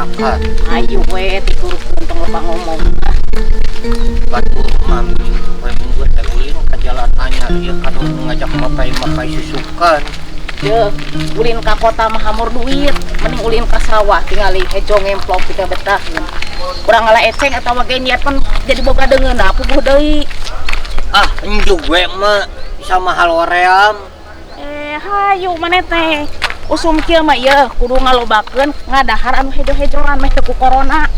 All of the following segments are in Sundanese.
masyarakat. Ayo we titurkeun tong loba ngomong. Batur mah poe Minggu teh ulin ka jalan anyar ieu kanu ngajak mapai-mapai susukan. Yeuh, ulin ka kota mah hamur duit, mending ulin ka sawah tingali hejo ngemplok pika betah. Urang ngala eceng atawa genyer pan jadi boga deungeun puguh deui. Ah, enjug we mah sama haloream. Hayu maneh teh. Usum kieu mah ieu kudu ngalobakeun ngadahar anu hejo-hejoan meh teu ku corona.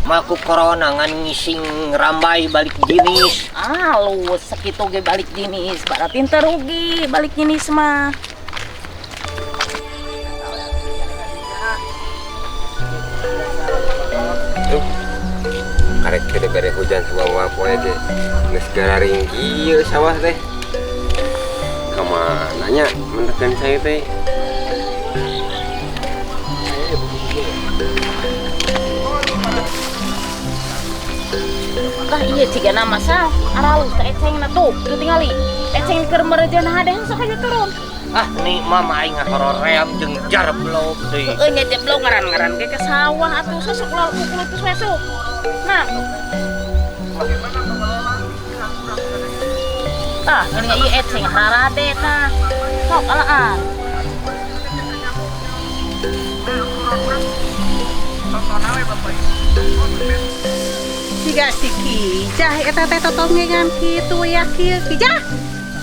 Mah ku corona ngan ngising rambai balik jenis. Alus sakitu ge balik jenis, berarti teu rugi balik jenis mah. Tuh, karek gede-gede hujan semua poe ge geus gararing kieu sawah teh. Kamana nya menekan saya teh? Tah ieu ciga nama sal, aralus teh ecengna tuh, tuh tingali. Eceng keur merejeun hade sok aja turun. Ah, nih mama aing ngahoroream jeung jarblog deui. Heueuh nya jeblok ngaran-ngaran ge ke sawah atuh sosok lauk kulutus masuk. Nah. Tah, geuning ieu eceng hararade tah. Sok alaan. Siga si Kijah eta teh totongengan kitu waya kieu. Kijah,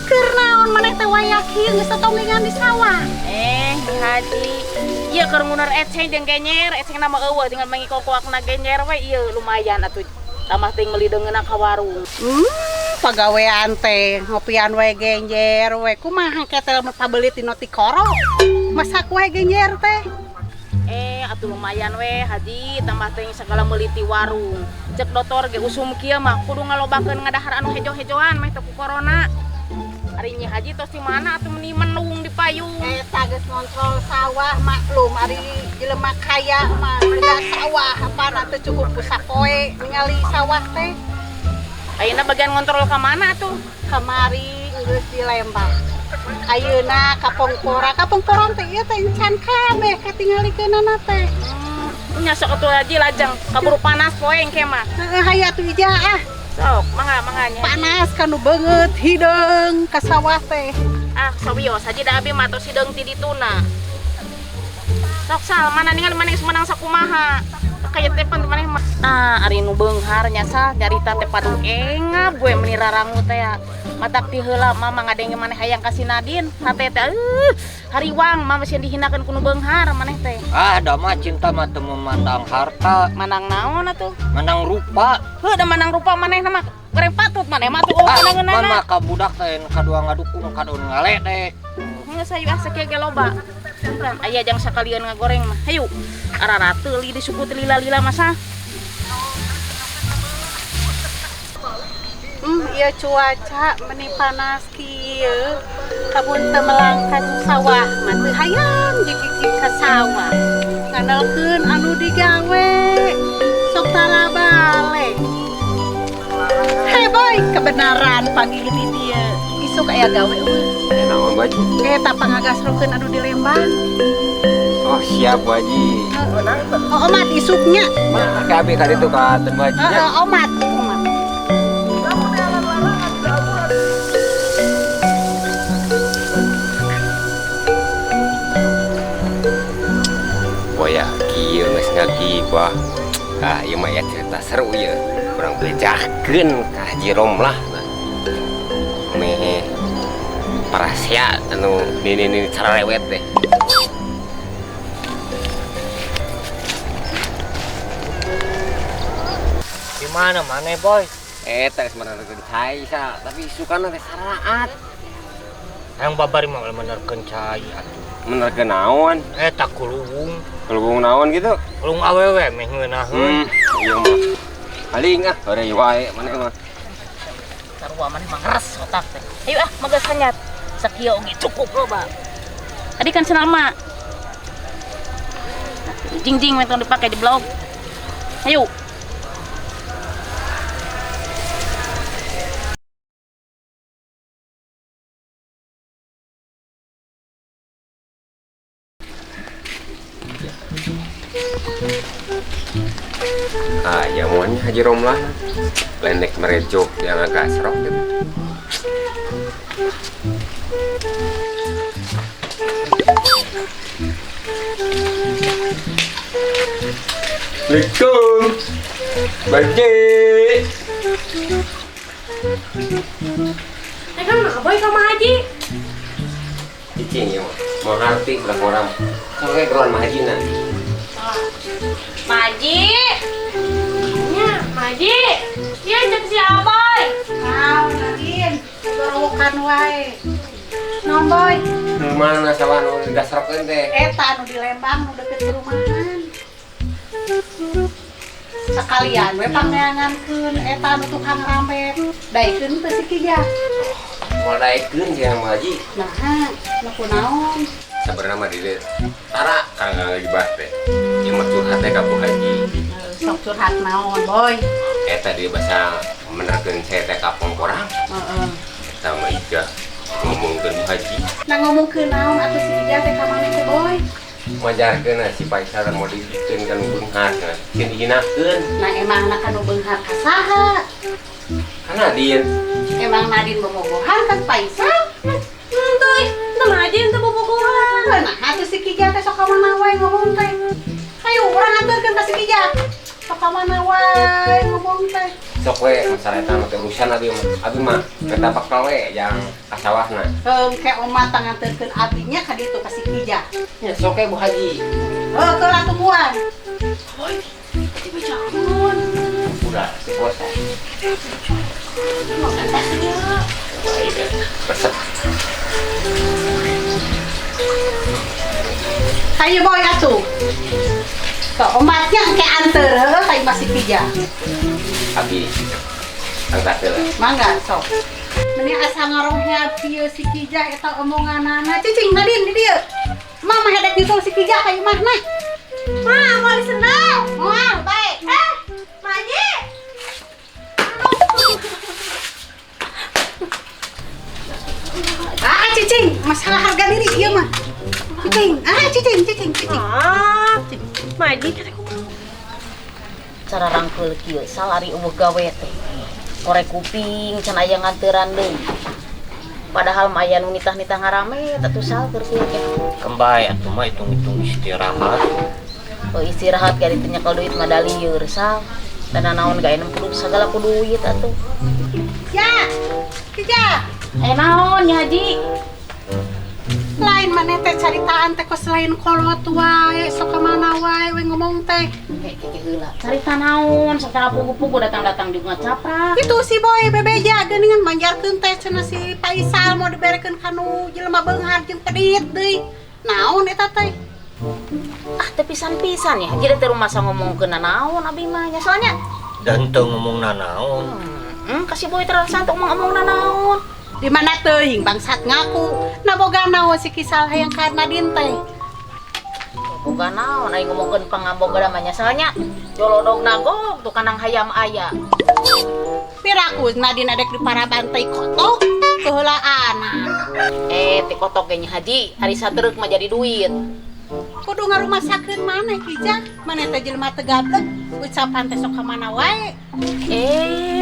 keur naon maneh teh waya kieu geus totongengan di sawah? Nyi Haji. Ieu keur nguneur eceng jeung genyer, ecengna mah eueuh tinggal mangikokoakna genyer we ieu lumayan atuh. Tambah teuing meuli deungeunna ka warung. Pagawean teh ngopian we genjer we kumaha ketel pabelit dina tikoro. Masak we genjer teh. Atuh lumayan we Haji, tambah teuing sagala meuli ti warung. Cek dokter ge usum kieu mah kudu ngalobakeun ngadahar anu hejo-hejoan meh teu ku corona. Ari Nyi Haji tos di mana atuh meni menung di payung. Eta geus ngontrol sawah maklum ari jelema kaya mah lega sawah apana teu cukup ku sapoe ningali sawah teh. Ayeuna bagian ngontrol ka mana atuh? Kamari geus di Lembang. Ayeuna ka Pongpora, ka Pongporan teh ieu teh encan kabeh katingalikeunana teh. Nya sok atuh Haji lajeng kaburu panas poe engke mah. Heeh, hayu atuh Ijah ah. Sok, mangga mangga nya. Panas kanu beungeut hideung ka sawah teh. Ah, sawios Haji da abi mah tos hideung ti dituna. Sok sal, mana ningali maneh geus menang sakumaha. Kaya teh pan maneh mah. Ah, ari nu beunghar nya sal nyarita teh padu engap gue meni rarangu teh ya. Matak ti heula mama ngadenge maneh hayang ka si Nadine, hate teh hariwang mama sieun dihinakeun ku nu beunghar maneh teh. Ah, da mah cinta mah teu memandang harta. Mandang naon atuh? Mandang rupa. Heuh, da mandang rupa maneh mah goreng patut maneh mah tuh pandangeunana. Mama ka budak teh kadua ngadukung kadon ngaledek. Geus hayu ah sakieu ge loba. Aya jang sakalian ngagoreng mah. Hayu. Ararateuli disukut lila-lila masa. Ieu cuaca meni panas kieu. Kabun teu melang ka sawah mah teu hayang jigig ka sawah. Ngandalkeun anu digawe sok tara balik. Hei boy, kebenaran pagi di dieu. Isuk aya gawe eueuh. Aya naon Baji? Eta pangagasrokeun anu di Lembang. Oh siap Baji. Oh omat isuknya. Mah kabeh ka ditu ka Teu Baji nya. Heeh, omat. Omat. Boya kieu geus ngagibah. Ah ieu mah ya cerita seru ieu. Urang bejakeun ka Haji Romlah. Meh parasia anu nini carewet deh. Di mana maneh boy? Eta geus menerkeun cai sa, tapi sukana teh saraat. Hayang babari mah menerkeun cai atuh. Menerkeun naon? Eta kuluwung. Kuluwung naon gitu? Kuluwung awewe meh ngeunaheun. Ieu mah. Paling ah, heureuy wae maneh mah. Sarua maneh mah ngeres otak teh. Ayo ah, mageus hanyat. Sakieu oge cukup loba. Tadi kan cenah mah. Jing-jing we tong dipake di blog. Ayo. Ah, ya maunya Haji Romlah. Lendek merejok yang agak serok gitu. Assalamualaikum. Baji. Kan boy sama Haji. Cicing ya mau ngerti berapa orang. Sampai keluar Haji nah. Maji. Ya, Maji. Iya cek si Aboy. Naon Nadin, gorowokan wae. Naon boy? Mana sawah nu digasrokeun teh? Eta anu di Lembang nu deket perumahan. Sekalian we pangneangankeun eta anu tukang rambet. Daekeun teu si Kijah? Moal daekeun sia mah Haji. Naha, nu kunaon? Sabenerna mah di dieu. Tara kang ngagibah teh. Ieu mah curhat teh ka Bu Haji. Sok curhat naon, boy? Eta dia basa menerkeun saya teh ka pongkorang. Heeh. Eta mah Ijah ngomongkeun Bu Haji. Nah ngomongkeun naon atuh si Ijah teh ka maneh teh, boy? Majarkeun si Faisal mau dibikeun ka nu beunghar cenah. Sieun dihinakeun. Nah emangna ka nu beunghar ka saha? Ka Nadin. Emang Nadin bobogohan ka Faisal? Henteu, henteu mah Haji henteu bobogohan. Nah atuh si Kijah teh sok ka mana wae ngomong teh. Hayu urang anterkeun ka si Kijah. Sok ka mana wae ngomong teh. Sok we masalah eta mah teh urusan abi mah. Abi mah eta bakal we yang ka sawahna. Heum ke omat nganterkeun abinya ka ditu ka si Kijah. Nya sok we Bu Haji. Heuh keula tungguan. Boy, dibejakeun. Udah, si puasa. Baik, resep. Hayu boy atuh. Ke omatnya engke anter heuh ka imah si Kijah. Abi angkat heula. Mangga sok. Meni asa ngarohnya kieu si Kijah eta omonganana. Cicing Nadin di dieu. Mama hedek nyusul si Kijah ka imahna. Ma, moal disendal. Moal bae. Maji. Ah, cicing, masalah harga diri ieu mah. Cicing, ah cicing, cicing, cicing. Ah, Maji kata kumaha? Cara rangkeul kieu salari eueuh gawe teh. Korek kuping can aya nganteran deui. Padahal mah aya nu nitah-nitah ngarame atuh sal keur kieu teh. Kembay atuh mah hitung-hitung istirahat. Oh istirahat ga ditu nyekel duit mah da lieur sal. Dan naon ga enem kudu sagala ku duit atuh. Ya. Kijah. Aya naon nya Haji? Lain maneh teh caritaan teh kos lain kolot wae, sok ka mana wae we ngomong teh. Keke heula. Carita naon satara pugu-pugu datang-datang juga ngacaprak. Itu si boy bebeja geuningan manjarkeun teh cenah si Faisal mau diberekeun ka nu jelema beunghar jeung pedit deui. Naon eta teh? Ah teu pisan-pisan ya. Haji teh rumasa ngomongkeun naon abi mah nya soalnya. Dan teu ngomong nanaon. Ka si boy terasa teu ngomong nanaon. Di mana teuing bangsat ngaku. Nah boga naon si Kisal hayang ka Nadin teh. Boga naon aing ngomongkeun pangaboga mah nya soalnya jolodog nagog tuh kanang hayam aya. Piraku Nadin adek di parabantai kotok keheulaana. Ti kotok ge nya Haji, ari satereuk mah jadi duit. Kudu ngarumasakeun maneh Kijah, maneh teh jelema teu gablek, ucapan teh sok ka mana wae.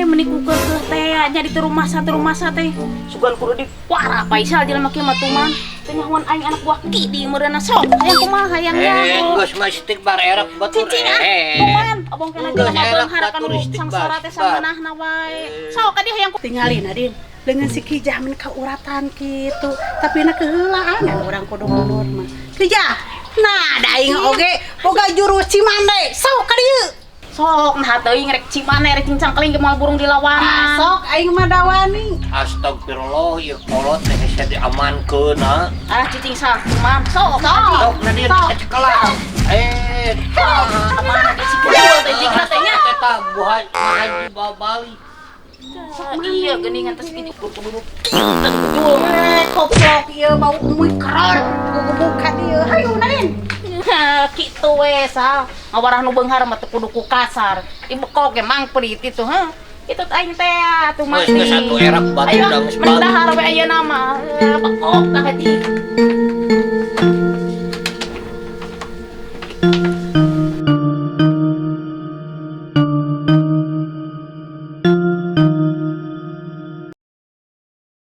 Meni ku keukeuh teh nya di teu rumasa teh. Sugan kudu diparah Faisal jelema kieu mah tuman. Teu nyahoan aing anak buah ki di meureunna sok. Hayang kumaha hayang nyaho. Geus mah istighfar erek batur. Cicing ah, tuman. Abong kana jelema beunghar kana sangsara teh sameunahna wae. Sok ka dieu hayang tingali Nadin. Dengan si Kijah men kauratan kitu, tapi na keheulaan urang kudu mundur mah. Kijah, nah da aing oge boga jurus Cimande, sok ka dieu. Sok nah teuing rek Cimande rek cincang keling ge moal burung dilawanan. Sok aing mah dawani. Astagfirullah ieu kolot teh hese diamankeun ha. Ah cicing sah kumaha sok. Sok Nadin cekelan. Aman si kecil teh jigna teh nya. Eta Bu Haji babali. Iya geuningan teh sakitu kudu. Koplok ieu bau umuy keron gugubuk ka dieu. Hayu Nadin. Kitu we sal. Ngawarah nu beunghar mah teu kudu ku kasar. Dibekok ge mangprit itu heuh. Itu aing teh atuh mah. Geus satu erek batu da geus mendahar we ayeuna mah. Bekok tah Haji.